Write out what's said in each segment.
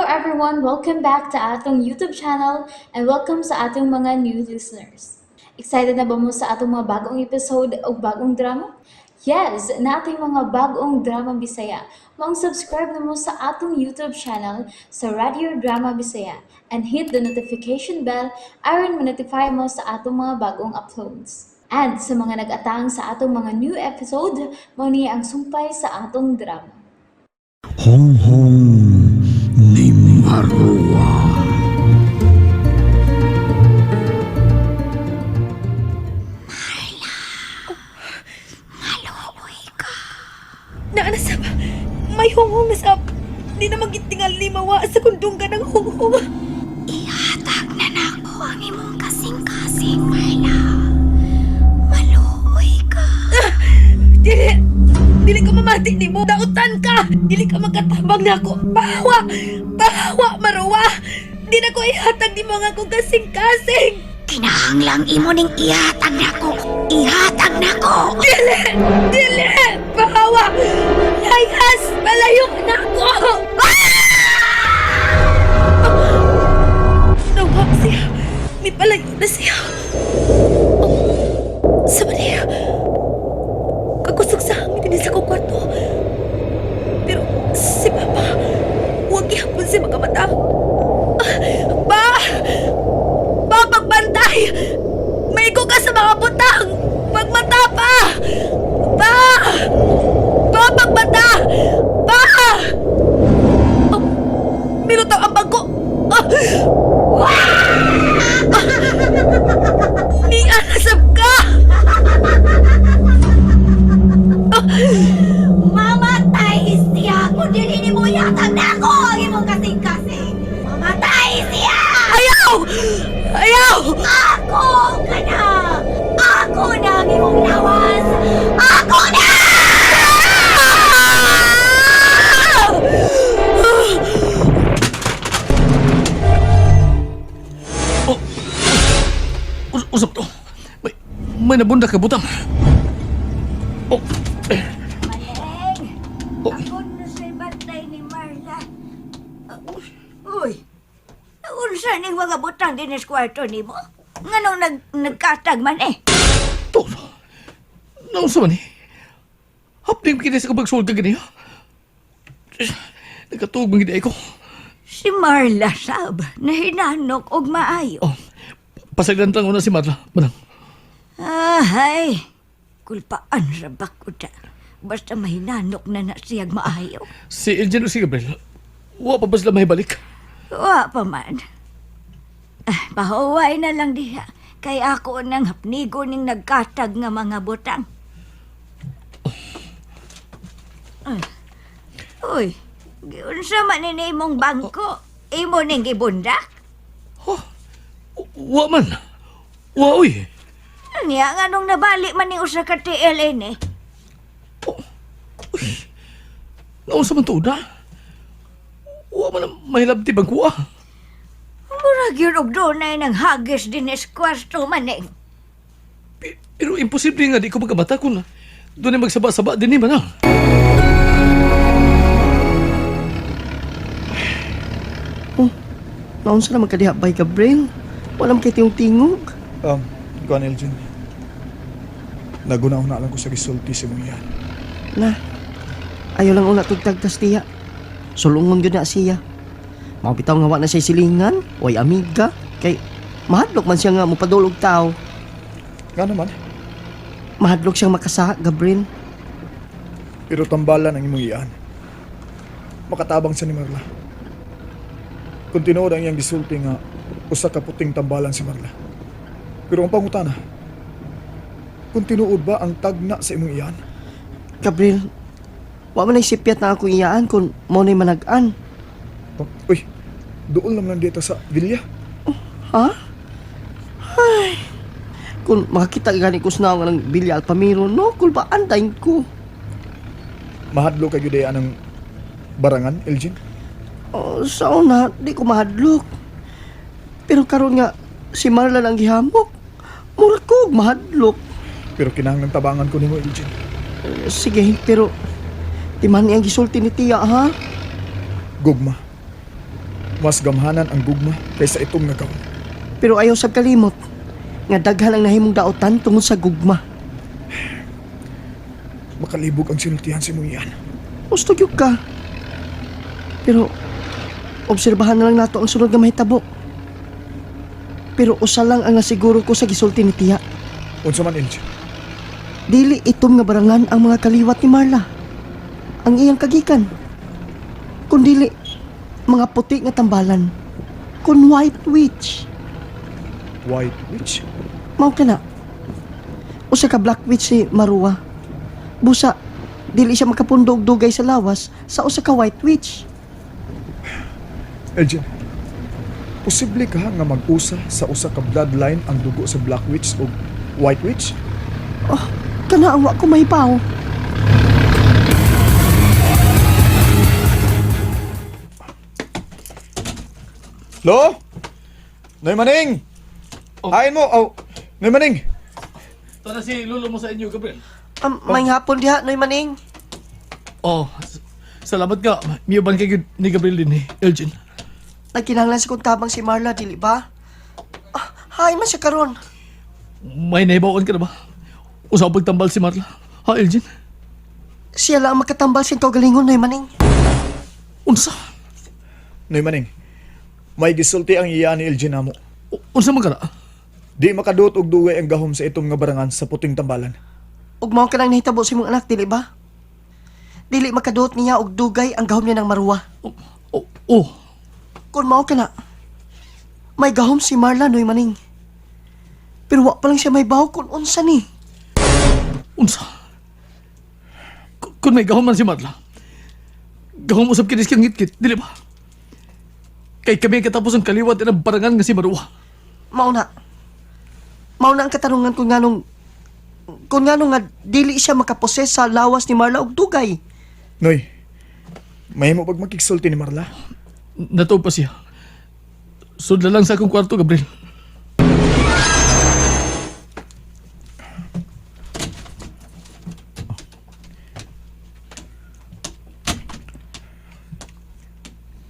everyone! Welcome back to atong YouTube channel and welcome sa atong mga new listeners. Excited na ba mo sa atong mga bagong episode o bagong drama? Yes, nating mga bagong drama Bisaya. Maong subscribe na mo sa atong YouTube channel sa Radio Drama Bisaya and hit the notification bell aron ma-notify mo sa atong mga bagong uploads. And sa mga nag-atang sa atong mga new episode, mao ni ang sumpay sa atong drama. Honghong ni Marwa. Naa na sab. May hunghong na sab. Di na magitingal ni mawa sa kundunggan ng hunghong. Ihatag na nako ang imong kasing-kasing, Marla. Maluoy ka. Dili! Dili ka mamati ni mo. Dautan ka! Dili ka magkatabang nako. Pahawa! Pahawa, Maruwa! Di na ko ihatag ni mo ang akong kasing-kasing! Kinahanglang imo ning ihatag nako. Ihatag nako. Dili! Dili! Pahawa! Layas! Palayo ka na ako! Ah! Nawa siya. May palayo na siya. Oh, sa maniya. Kakusog sa hangin din sa kong kwarto. Pero si Papa, huwag ihapon siya makamata. Ah, Pa! Pa, pagbantay! Maigo ka sa mga butang! Pagmata pa! Pa! Pa, pagmata! Pa! Oh, milutaw ang bangko! Ah! Ah! Nianasap ka! Mamatay siya kung dili nimo ihatag nako ang imong kasing-kasing. Mamatay siya. Ayaw! Ayaw! Ako ka na. Ako na ang imong lawas. Ako na! Usap to. May nabunda ka butang. Oh, Maneng, Oh. ako na sa bantay ni Marla. Uy, unsa ning mga butang din sa kwarto nimo? Nganong nagkatag man eh? To. Naunsa man eh. Hapning kini sa kapagsuol ka gani. Nagkatuog man gid ko. Si Marla sab, nahinanok og maayo. Oh, pasagdan lang una si Marla. Manang. Ahay, kulpaan sa bakuta. Basta mahinanok na na siyag maayo. Si Elgin o si Gabriel. Wa pa ba sila mahibalik? Wa pa man. Ah, pahuway na lang diha. Kay ako nang hapnigo ning nagkatag nga mga butang. Ay. Uy, giunsa man ni imong bangko? Imo ning gibundak? Oh, wa man. Wa uy. Niya nga nung nabali man ni usa ka TLN eh. Naunsa man to una? Wa man ang mahilabti bang kuha. Murag yun og dunay nang hagis din is kwarto maning. Pero imposible nga di ko magkamata kung doon ay magsaba-saba din ni manang. Oh, naunsa naman ka diha bay Gabriel? Wala man kay tingog-tingog. Kuan Elgin. Naguna-una lang ko sa gisulti sa mong iyan. Na, ayaw lang una tugtag tas tiya. Sulungon gyud na siya. Mao bitaw nga wa na siya silingan, way amiga, kay mahadlok man siya nga mopadulog tao. Nga naman, Mahadlok siyang makasa, Gabriel. pero tambalan ang imong iyan. Makatabang sa ni Marla. Kung tinuod ang iyang gisulti nga usa ka puting tambalan si Marla. Pero ang pangutana, kung tinuod ba ang tagna sa imong iyan? Gabriel, wa man ay sipyat na akong iyaan kung mo na'y manag-an. Oh, uy, doon lang lang dito sa villa. Ha? Ay, kung makakita gani ko sa naong ng Bilya Alpamiro, no, kulbaan dahin ko. Mahadlo kay gyud ang barangan, Elgin. Oh, sa una, di ko mahadlok. Pero karon nga, si Marla lang gihamok. Mura ko og mahadlok. Pero kinahanglan tabangan ko nimo, Elgin. Eh, sige, pero timan ang gisulti ni Tia, ha? Gugma. Mas gamhanan ang gugma kaysa itong nga gahom. Pero ayaw sab kalimot nga daghan ang nahimong daotan tungod sa gugma. Makalibog ang sinultihan sa imong iyan. Gusto gyud ka. Pero obserbahan na lang nato ang sunod nga mahitabo. Pero usa lang ang nasiguro ko sa gisulti ni Tiya. Unsa man, Elgin? Dili itom nga barangan ang mga kaliwat ni Marla. Ang iyang kagikan. Kundili mga puti nga tambalan. Kun white witch. White witch? Mao ka na. Usa ka black witch si Marua. Busa, dili siya makapundo og dugay sa lawas sa usa ka white witch. Elgin, posible ka nga mag-usa sa usa ka bloodline ang dugo sa Black Witch o White Witch? Oh, kana ang wa ko mahibaw. Lo? Noy Maning! Oh. Hain mo! Oh, Noy Maning! Ito na si lolo mo sa inyo, Gabriel. May hapon diha, Noy Maning. Oh, salamat nga. Miyuban kay ni Gabriel din eh, Elgin. Nagkinahanglan sa kong tabang si Marla, dili ba? Ah, hain man siya karon. May naibawan ka na ba? Usaw pagtambal si Marla. Ha, Elgin? Siya lang ang makatambal siyang kaugalingon, Noy Maning. Unsa? Noy Maning, may gisulti ang iya ni Elgin namo. Unsa man ka na? Di makaduot og dugay ang gahom sa itom nga barangan sa puting tambalan. Ug mao ka nang nahitabo sa imong anak, dili ba? Dili makaduot niya og dugay ang gahom niya ng Marua. Oh, oh, oh. Kung mao ka na, may gahom si Marla, Noy Maning. Pero wa pa lang siya may baw kung unsa ni. Unsa? Kung may gahom man si Marla, gahom usap kinis kang ngitngit, dili ba? Kay kami ang katapos ang kaliwat ng barangan nga si Marua. Mao na. Mao na ang katanungan kung nganong nga dili siya makaposes sa lawas ni Marla og dugay. Noy, mahimo pag makigsulti ni Marla? Natuog pa siya. Sudla lang sa akong kwarto, Gabriel.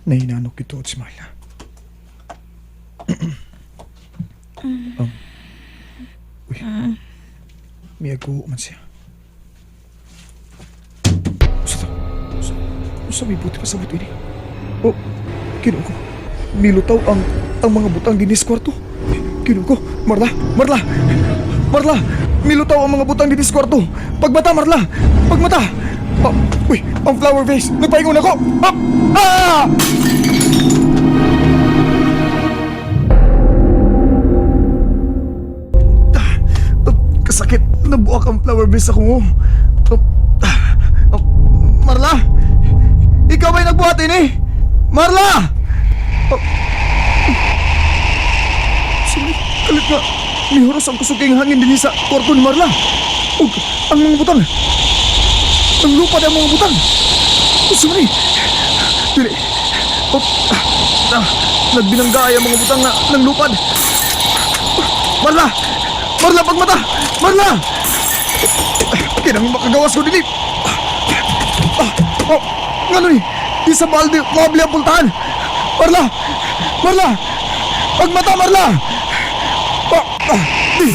Nahinanok ito si Marla. Uy. Miyago man siya. Usa to. Usa, usa may buti pa sa buti ni. Oh, kinuha ko. Nilutaw ang mga butang dinis kwarto. Kinuha ko. Marla, Marla! Marla! Nilutaw ang mga butang dinis kwarto. Pagmata, Marla! Pagmata! Oh, uy, ang flower vase! Nagpaingon ako! Ah! Ah! Kasakit. Nabuak ang flower vase ako. Oh, Marla! Ikaw ba'y nagbuhat ini? Marla! Oh. Sige, kalit nga. Mihuros ang kusuking hangin din sa kwarto ni Marla. Ug, ang mga butang. Ang lupad ang mga butang. Sumani. Dili. Oh, nagbinanggay ang mga butang na ng lupad. Marla! Marla, pagmata! Marla! Kinang makagawas ko dili. Oh, ngano ni? Di sa balde, mabli ang pultahan. Marla! Marla! Pagmata, Marla! Di,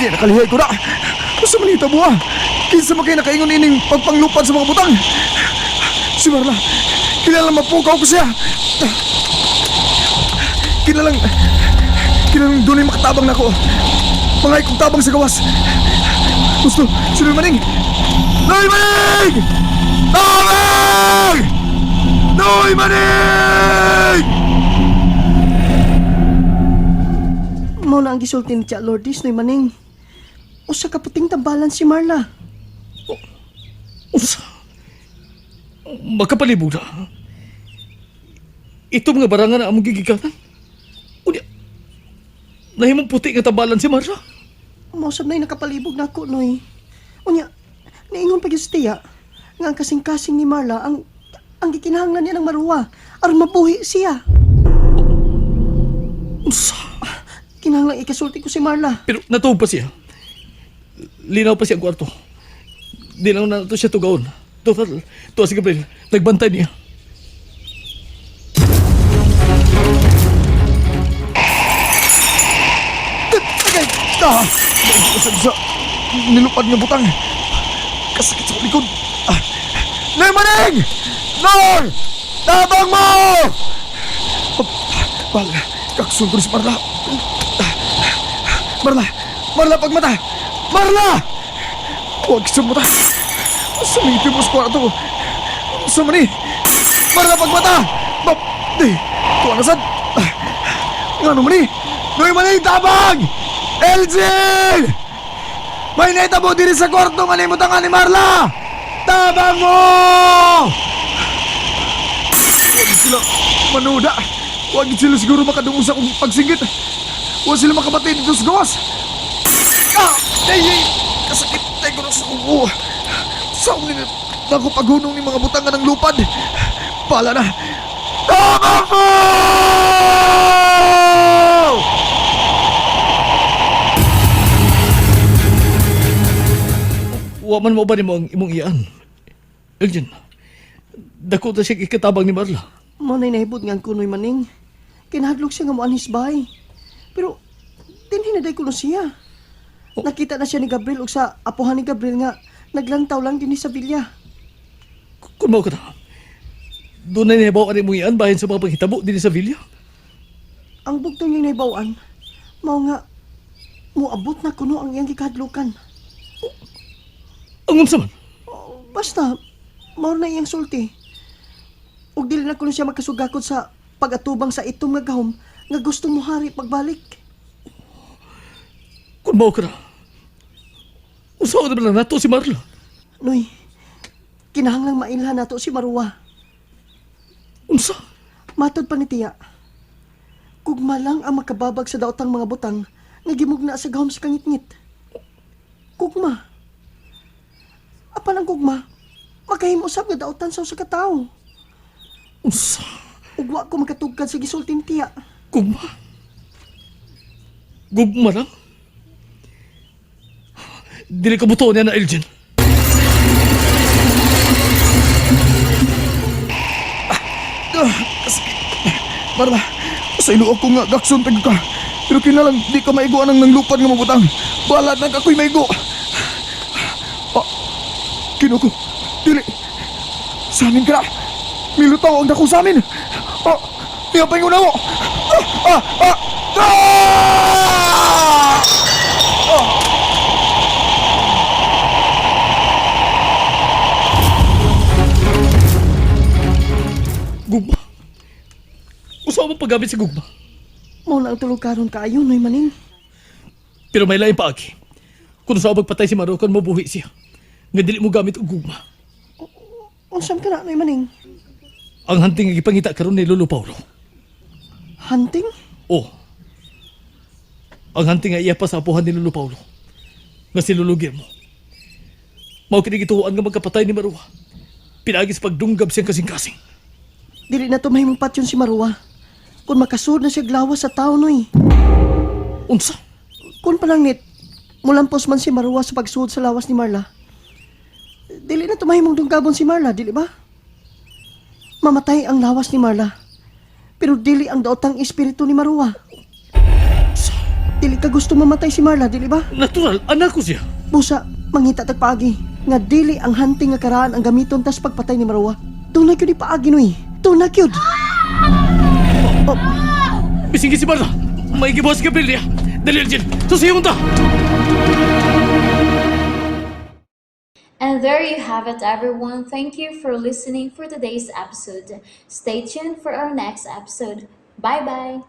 di, nakalihay ko na. Gusto man ito buha. Kinsa man kayo nakaingon ining pagpanglupad sa mga butang. Si Marla, kilalang mapukaw ko siya. Kilalang, kilalang dunay makatabang na ako. Mga ikong tabang sa gawas. Gusto, si Noy Maning! Noy Maning! Tabang! Noy Maning! Mao na ang gisulti ni Tia Lourdes, Noy Maning. Usa ka puting tambalan si Marla. Unsa? Makapalibog na. Ito mga barangan na among gigikanan. Unya, nahimong puti nga tambalan si Marla. Mao sab nay nakapalibog nako, Noy. Unya, niingon pa gyud si Tia nga ang kasing-kasing ni Marla ang gikinahanglan niya ng maruwa aron mabuhi siya. Unsa? Kinahanglan ikasulti ko si Marla. Pero natuog pa siya. Linaw pa siya ang kwarto. Di lang na to siya tugaon. Total, tuwa si Gabriel. Nagbantay niya. Ah! Sa, sa nilupad nga butang. Kasakit sa likod. Ah! Noy Maning! Noy! Tabang mo! Oh, Bala, kaksun ko ni si Marla. Ah! Marla! Marla, pagmata! Marla! Huwag sumuta. Sumipin mo sa kwarto. Sumani! Marla, pagmata! Bap! Di! Tuwa na sad! Ah, Nga naman eh! Noy Maning, tabang! Elgin! May naitabo diri sa kwarto nga nimutang ni Marla! Tabang mo! Huwag sila manuda. Huwag sila siguro makadungog sa akong pagsinggit. Huwag sila makabati dito sa gawas. Ah! Ay, ay! Kasakit tayo ko sa kuko. Sa akong ako paghunong ni mga butanga ng lupad. Pala na. Tabang mo! Wa man mo ba nimo ang imong iyan? Elgin, dako ta siya ikatabang ni Marla. Mo na nahibot nga ang kunoy maning. Kinahadlok siya nga moanhis bay. Pero dinhi na day kuno siya. Nakita na siya ni Gabriel ug sa apuhan ni Gabriel nga naglantaw lang dinhi sa villa. Kung mao ka na, doon na nihabaw ka imong iyan bahin sa mga paghitabo dinhi sa villa. Ang bugtong niyang nahibaw-an, mao nga moabot na kuno ang iyang gikahadlokan. Ang unsa man? Oh, basta mao na iyang sulti. Ug dili na kuno siya makasugakot sa pagatubang sa itom nga gahom nga gusto mo hari pagbalik. Kung mao ka na, usaw na lang nato si Marla. Noy, kinahanglang mailhan nato si Marwa. Unsa? Matod pa ni Tiya. Kugma lang ang makababag sa daotang mga butang nga gimugna sa gahom sa kangitngit. Kugma. Apan ang kugma, makahimo usab nga daotan sa usa ka tawo. Unsa? Ug wa ko makatugkad sa gisulti ni Tiya. Gugma? Gugma lang? Dili ka buto niya na Elgin. Ah, kasakit. Marla, sa ilo ako nga gakson tag ka. Pero kinalang di ka maigo anang nanglupad nga mabutang. Balat na ako'y maigo. Ah, kinuko. Dili. Sa amin ka na. Milutaw ang dako sa amin. Ah, niya pa yung mo. Ah, ah, ah, ah! Gugma? Usaw mo paggamit si Gugma? Mao na ang tulog karon kaayo, Noy Maning. Pero may laing paagi. Kung sa pagpatay si Marukan, mabuhi siya. Nga dili mo gamit og gugma. Unsam ka na, Noy Maning? Ang hunting nga gipangita karon ni Lolo Paulo. Hunting? Oh. Ang hunting nga iya pa sa apuhan ni Lolo Paulo. Nga si Lolo Guillermo. Mao kini gituoan nga magkapatay ni Marua. Pinagi sa pagdunggab siyang kasing-kasing. Dili na to mahimong patyon si Marwa. Kung makasud na siya glawas sa tao, Noy. Unsa? Kung palang nit, mulampos man si Marwa sa pagsuod sa lawas ni Marla. Dili na tumahimong dunggabon si Marla, dili ba? Mamatay ang lawas ni Marla. Pero dili ang daotang espiritu ni Marwa. Dili ka gusto mamatay si Marla, dili ba? Natural, anak ko siya. Busa, mangita tag paagi nga dili ang hunting nga karaan ang gamiton tas pagpatay ni Marwa. Tunay kyud ni paagi noy. Tunay kyud. Oh, Bisinggi si Marla. May gibuhat si Gabriel niya. Dali, Elgin. Susiyong ta! And there you have it, everyone. Thank you for listening for today's episode. Stay tuned for our next episode. Bye bye.